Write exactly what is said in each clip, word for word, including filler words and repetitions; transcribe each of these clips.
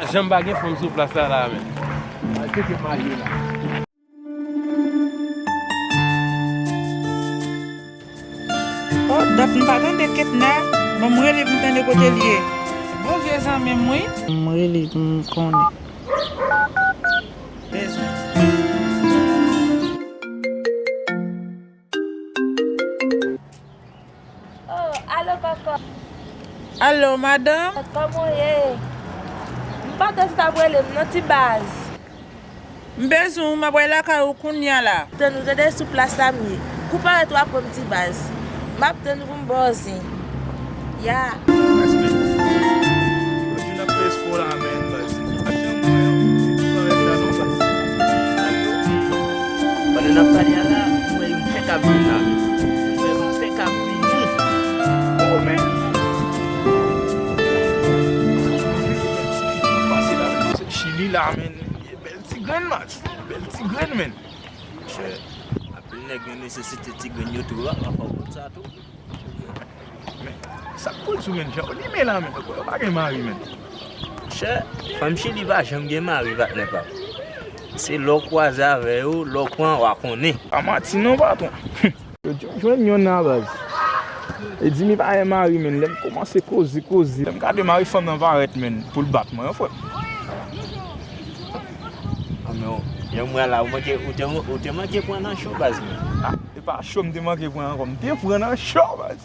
Janm pa gen fanm sou plas la, la, men. Al teke marye la. Oh, dat m pa tande Ketna. Bon, m rele pou m tande kote l ye. Bon, vye zanmi m, wi. M rele pou m konnen. Bezwen. Oh, alo, kòkò. Alo, madanm. Kòman w ye? M pantan si w t ap rele m, non, ti baz. M bezwen w, m ap pral lakay ou kounye a la. Tann ou tande sou plas la m ye. Kou parèt w ap wè m, ti baz. M ap tann ou pou m ba w zen. Ya. Respè. Jodi n ap fè espò la, men, baz. Aksyon mwen, yon ti kòrèk la, non, baz. Pandan n ap pale a la, m wè yon fèk ap vin la, men. M wè yon fèk ap vini. Oh, men. Pase la, men. Chili la, men. Bèl ti grenn, man. Bèl ti grenn, men. Monchè, anpil nèg yo nesesite ti grenn yo tou, a, fò w konn sa tou. Men, sa k pwodui, men, jan w limen la, men, yo pa gen mari, men. Monchè, fanm Chili pa janm gen mari, patnè pa m. Se lè w kwaze avè yo, lè w pran, w a konnen. Pa manti non, patwon. Yo di m jwenn yonn nan baz. E di m li pa gen mari, men. Lè m kòmanse koze, koze. Lè m gade mari fanm nan parèt, men, pou l bat mwen, wi, frè m. Ah, men, yon mwen la, ou manke, ou te, ou te manke pran nan cho, baz, men. Ah, e pa cho m te manke pran ankò. M te pran nan cho, baz.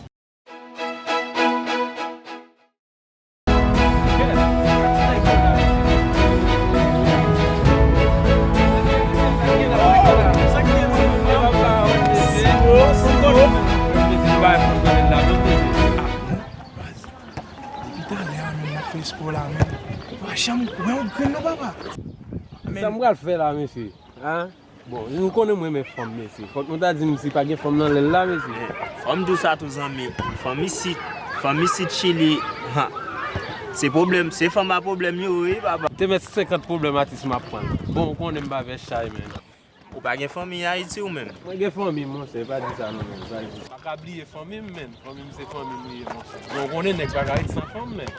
Depi talè a, men, m ap fè espò la, men. Pa janm wè yon grenn non, papa. Sa m pral fè la, mesye? Hein? Bon, nou konnen m renmen fanm, mesye. Fòk nou ta di m si pa gen fanm nan lè l la, mesye. Fò m di w sa tou, zanmi. Fanm isit, fanm isit Chili, ha. Se pwoblèm, se fanm a pwoblèm yo, wi, papa. Te mèt senkant pwoblèm atis m ap pran. Bon, ou konnen m pa vè chay, men. Ou pa gen fanmi Ayiti ou menm? Mwen gen fanmi, monchè, pa di sa non, men, pa di sa. Pa ka bliye fanmi m, men. Fanmi m se fanmi m li ye, monchè. Bon, ou konnen nèg pa ka ret san fanm, men.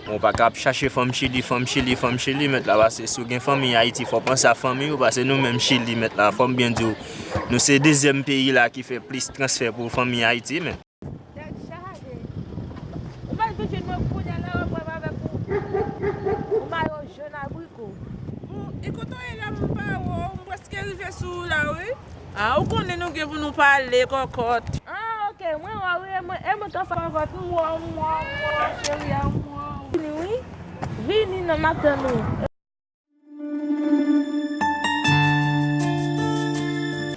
Bon, ou pa ka ap chache fanm Chili, fanm Chili, fanm Chili, mèt la, paske si w gen fanmi Ayiti, fò w panse a fanmi w, paske nou menm Chili, mèt la, fò m byen di w, nou se dezyèm peyi la ki fè plis transfè pou fanmi Ayiti, men. Tèt chaje. Ou pa touche nou kounye a la, w ap wè m avèk ou. Ou mayo jòn abriko. Bon, e kote w ye la, m pa wè w, m prèske rive sou ou la, wi. Ah, ou konnen nou gen pou nou pale, kòkòt. Ah, ok, mwen wè w, wi, e mwen, e mwen tou fè kòkòt, m wè w, m wè w, m wè w, cheri a, m wè w. Vini, wi. Vini, non, m ap tann ou.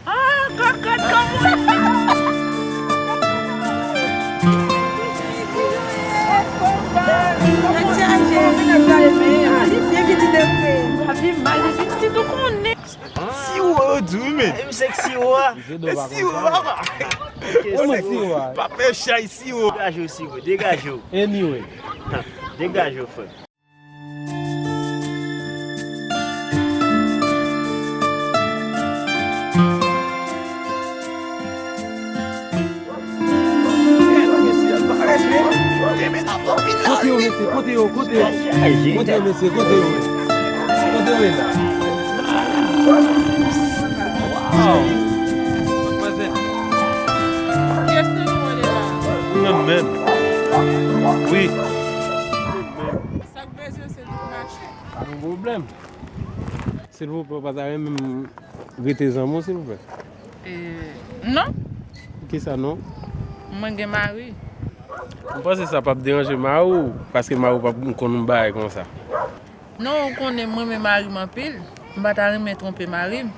Ah, kòkòt, kòkòt. Tèt chaje. Ah, li byen vini de vre. Papi, mal li pitit ou konnen. Siwo yo di wi, men. Misye k siwo a. Siwo, papa. Kòman siwo a? Pa fè chay, siwo. Degaje w, siwo, degaje w. Anyway. Degaje w, frè. Kote yo, mesye? Kote yo? Kote yo? Kote yo, mesye? Kote yo? Kote yo ye la? Wow. Kiyès nou rele la? Ou menm menm. Wi. Sa k bezwen se nou k mache. Pa gen pwoblèm. Silvouplè, ou pa ta renmen m rete zanmi w, silvouplè? E, non. Poukisa non? Mwen gen mari. M panse sa p ap deranje mari w, paske mari w p ap konn yon bagay konsa. Non, ou konnen mwen renmen mari m anpil. M pa ta renmen twonpe mari m.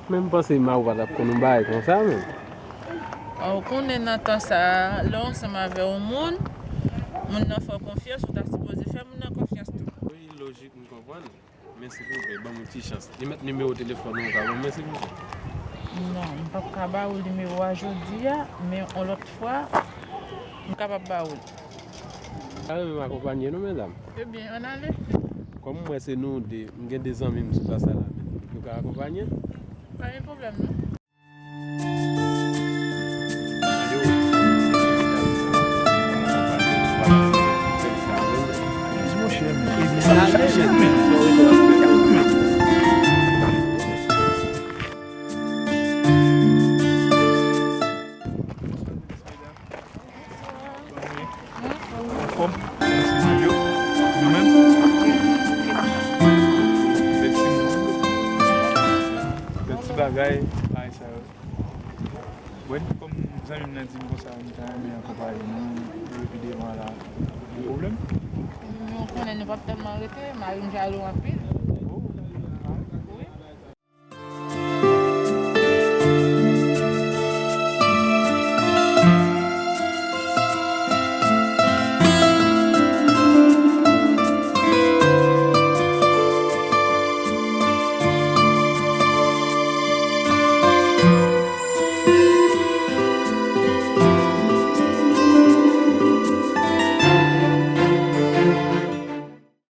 Men m panse mari w pa t ap konn yon bagay konsa, menm. Ou konnen nan tan sa a, lè w ansanm avè yon moun, moun nan fè w konfyans, ou ta sipoze fè moun nan konfyans tou. Wi, lojik, m konprann. Men silvouplè, ban m yon ti chans. Li mèt nimewo telefòn ou, ou ka ban mwen, silvouplè? Non, m p ap ka ba ou nimewo a jodi a, men yon lòt fwa, m kapab ba ou l. Sa renmen m akonpanye nou, medam. Ebyen, ann ale. Kòm m wè se nou de, m gen de zanmi m sou plas la, men nou ka akonpanye? Pa gen pwoblèm, non. Monchè, men. Anfòm? Mèsi, Mario. Nou menm? Bèl ti moun. Bèl ti bagay. Bagay sa yo. Bon, kòm zanmi m nan di m konsa, m ta renmen akonpaye nou, nou epi devan la. Gen pwoblèm? Nou konnen nou p ap tèlman rete, mari m jalou anpil.